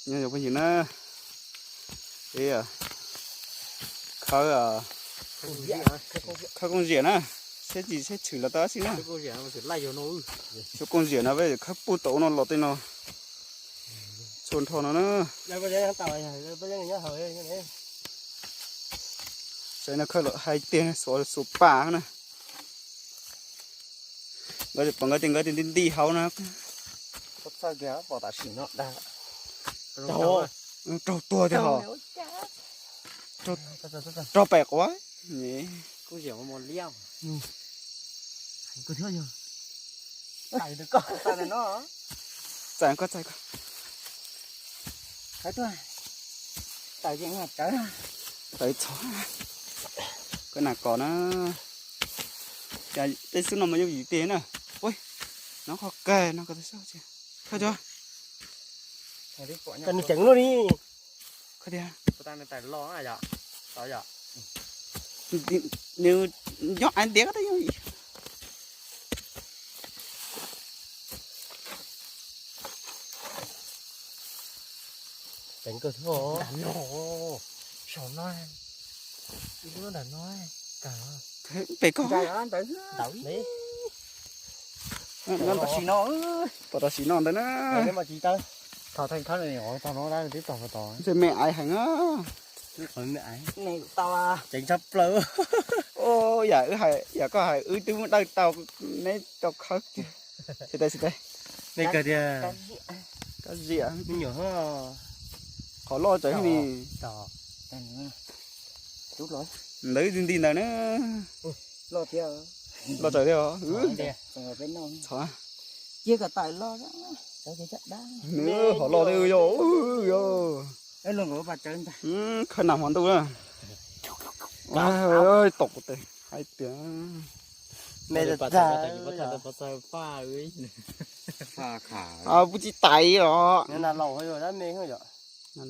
Nyob zoo phooj ywg na, peb khawb, khawb kooj ziam na, seb tsis seb tshwm los tau dab tsi na. Tshuav kooj ziam no peb khawb puag tom ub no los tej no, txhua nrho no na. Saib no khawb los hais tiag, xuav xuav pam na. Nkawd pom nkawd tias nkawd tias nti nti hauv na. Raug tuag tiag hos. Raug pem quav. Txais koj, txais koj. Tawv txhov, koj nas kos na. Tej xub no mas yooj yim tiag na. Ua, nov qhov kawg no koj tau soj tsis. Khawb tso. Nws ceev luaj li. Khawb tiag. Nws nyob ais ntiav koj tej yooj yim. Ceev kawg thiab. Nram no, saum no, ib lub nram no, kawg. Pem koj. Ntawd, ntawd. Pom tam sim no ntawd na. Thov theej khawb no, tog no twb tog tog. Ntshe me aiv heev. Ceev tshaj plaws. Yam wb hais, yam koj hais wb twb muab dawj tau, neb tau khawb tiag. Tsis tau, tsis tau. Nej kawg tiag. Kab ziam me nyuam, qhov loj tsawv ni. Ntawd nti nti ntawd na. Loj tsawv thiab os. Nws hov loj thiab yog. Khawb nag hmo ntuj na. Tom tes hais tias pub tsis tais los.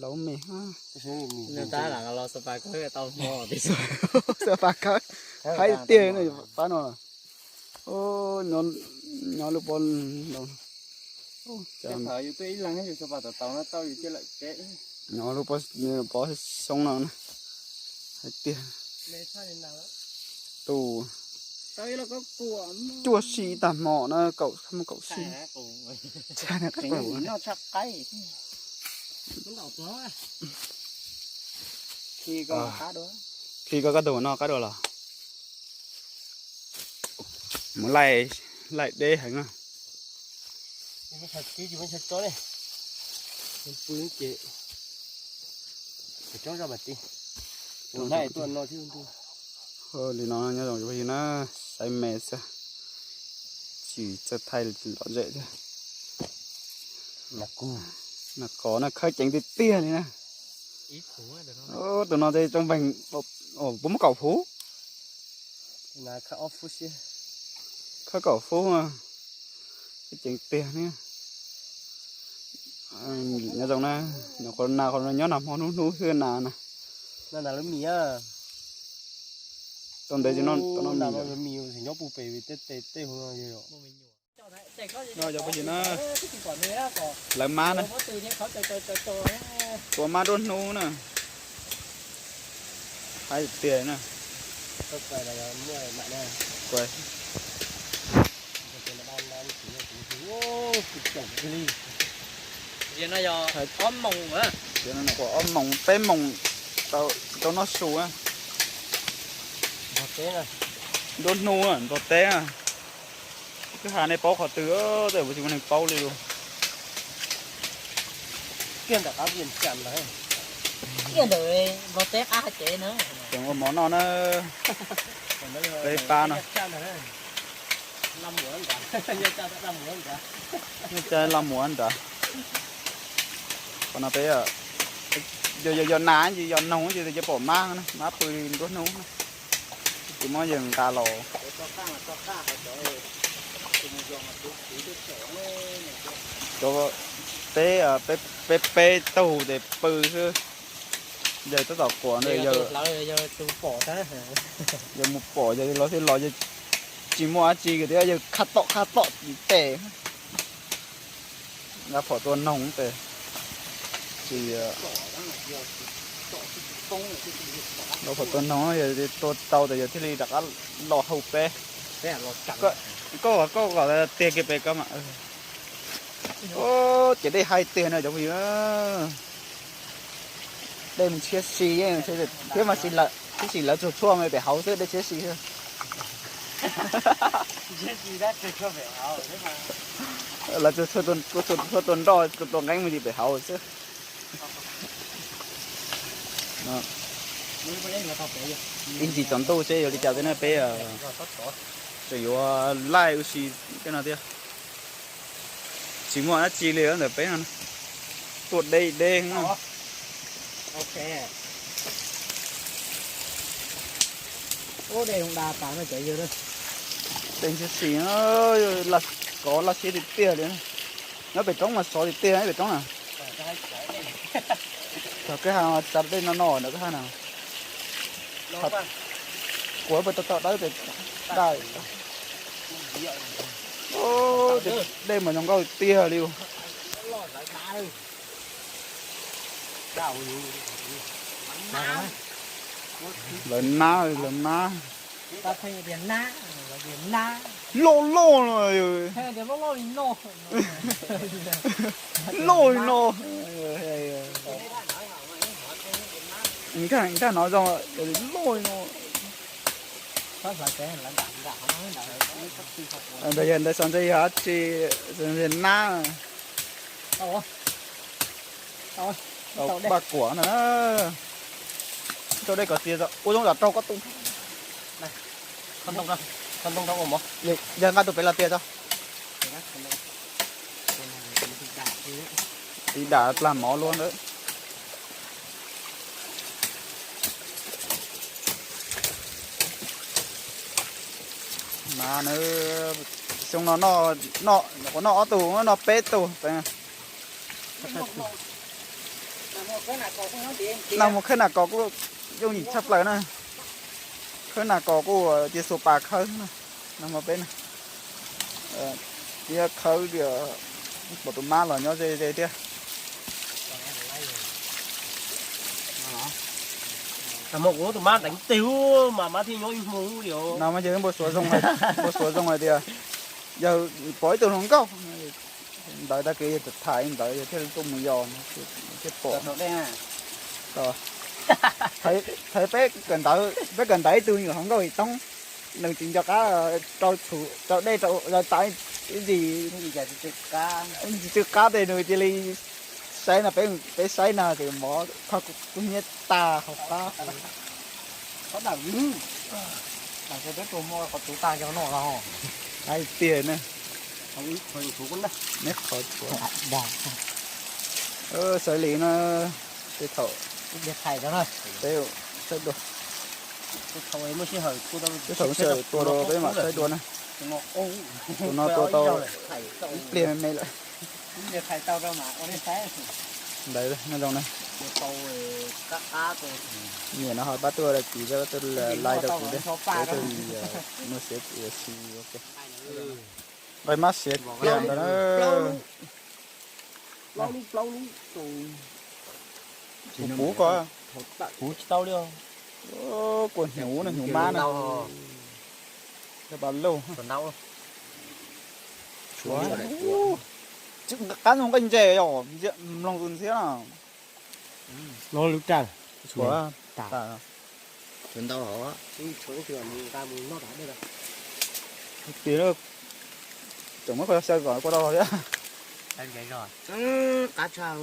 Laus me. Xav pab khawb, hais tias pab no. Nyob lub pob, nyob lub pob xyoob no na, hais tias tus cuaj sij tag hmo na, kaum, kaum sij. Khi koj kab tus no qab dua los mus laij, laij deb heev na. Li no nyob zoo phooj ywg na, saib me xwb, tsis txawj thaij lom zem thiab. Nas kos na, khawb ceev tiag tiag li na. Tus no ces tsoo npeeg, puas muaj kaum fuv? Khawb kaum fuv, khawb ceev tiag ne. Nyob zoo na, nyuam qhuav nas qhov no nyob nag hmo hnub hnub xwb na. Tau ntev tsis noj, tau noj mis. No cov phooj ywg na, lawv mab na, tua mab nruab hnub na, hais tiag na. Ob moos, peb moos tsis tau noj su na. Nruab hnub nplog teb na. Kwj ha nej paub qhov twg, tej zaum tsis muaj neeg paub li lus. Tseem ua mov noj na, peb pab no. Ca laj muam nrad. Qhov no peb yog, yog nas ces yog noog ces yuav pom mab, mab pw nruab hnub na. Ces muab yawg nqa los. Cov peb, peb, peb tug ces pw xwb. Yawg tab tom quas ntawd, yawg mus pom yawg los thiaj los, yawg tsis muaj dab tsi thiab, yawg khaj tom khaj tom tes. Nqa phom tua noog tes. Tsis, lau qhov tua noog yog tua tau tas yog thiaj li rov qab los hauv peb. Koj, koj kom tiag kiag pem koj mas. Ces dej haib tiag no cov phooj ywg. Dej mus tshiab si thiab mas, tab sis lawv tsuag tshuaj me pem hauv xwb, dej tshiab si xwb. Lawv tsuag tshuaj tua nroj, tua nqeeb me ntsis pem hauv xwb. Ib ntsis tsaus ntuj seb yuav li cas thiab na peb. Tseem yuav laij ua si tej no thiab. Tsis muaj dab tsi li ntawm peb no. Tuaj deb deb no. Dej ntxhiab si, kov laj siab tiag tiag li. Nyob pem roob mas sov tiag tiag pem roob na. Thaum kwj ha tsa dej no no ntawm kwj ha na. Kuv puas tau tau dawb pem daj. Dej mas zoo nkauj tiag li. Lawv nab, lawv nab. Loj loj no. Loj li no. Nraj no zoo loj li no. Ntawd yog ntawd xyov ntshe yog dab tsi, nab. Tau paj kuam no. Rau dej kom tiag, ua zoo yam raug koj tus. Yog nqa tus pem los tiag tso. Tiv dam plag mov luaj ntawd. Mas xyoo no, no, noj ob tug, noj peb tug. Nag hmo khawb nas kos kuj yooj yim tshaj plaws na. Khawb nas kos kuj cia xua pas khawb na. Nag hmo peb na, cia khawb tias pom tus mab los nyob ze ze thiab. Nag hmo kuv tus mab deev teg ub mas mab thiaj nyob ib hmo ub li. Nag hmo ces npau suav zoo, npau suav zoo hais tias yog pom ib tug hluas nkauj ntawd tag kis yog tham ntawd yog thiaj tuaj mus yos thiaj pom. Thaiv peb kawm ntawv, peb kawm ntawv ib tug me nyuam hluas nkauj ib toob, nws tsis nco qab rau tshum rau dej rau tas ib ntsis, ib ntsis tsw qab tes nws cia li saib no, peb saib no ces mov kho kub hnyiab tag hauv qab. Qhov dawm, dawm peb tus hmo qhov tus tag yog no los hais tiag na. Neb qhov tshuav. Xav li no, tej thaum peb saib dua, tej thaum sawv tua rau peb mam saib dua na. Tus no tua tau ib pliag me me lawm. Ntawd no zoo na. Niam no ho pab tuaj dais kiv, pab tuaj laij rau kuv thiab, kuv thiaj li muaj siab ua si. Nqaij mab siav tiag ntawd na. Kuv puv ko, puv tsis tau li. Kua hnyuv na, hnyuv mab na. Pas lauj. Qab zoo nqaij ntses os, mloog tus ntxhiab na. Lub raj tshuav tas. Tias tseem muab koj xyaw kom kua tau thiab. Qab tshaj.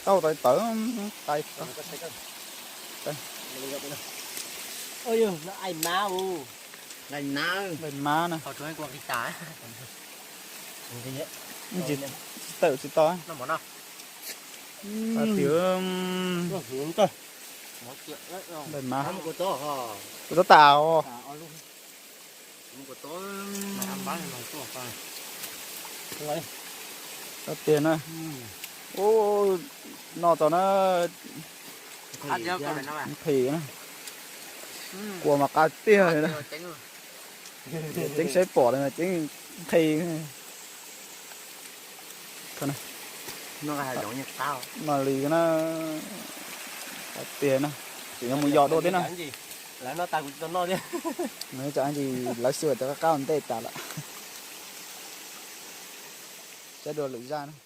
Tau tawv tawv, qai. Nqaij mab na. Tsis tawm tsis tau. Tias nqaij mab, kua txob tas os. Tias na, ub, noj tau na, nqhis na, kua mas qab tiag li na. Ceeb saib pom li mas ceeb nqhis. Noj li na, tiag na, tseem yuav mus yos dua thiab na. Nws tsam ntsis lawv xwb tias qab qab ntej tas lawm. Saib dua lwm zaj na.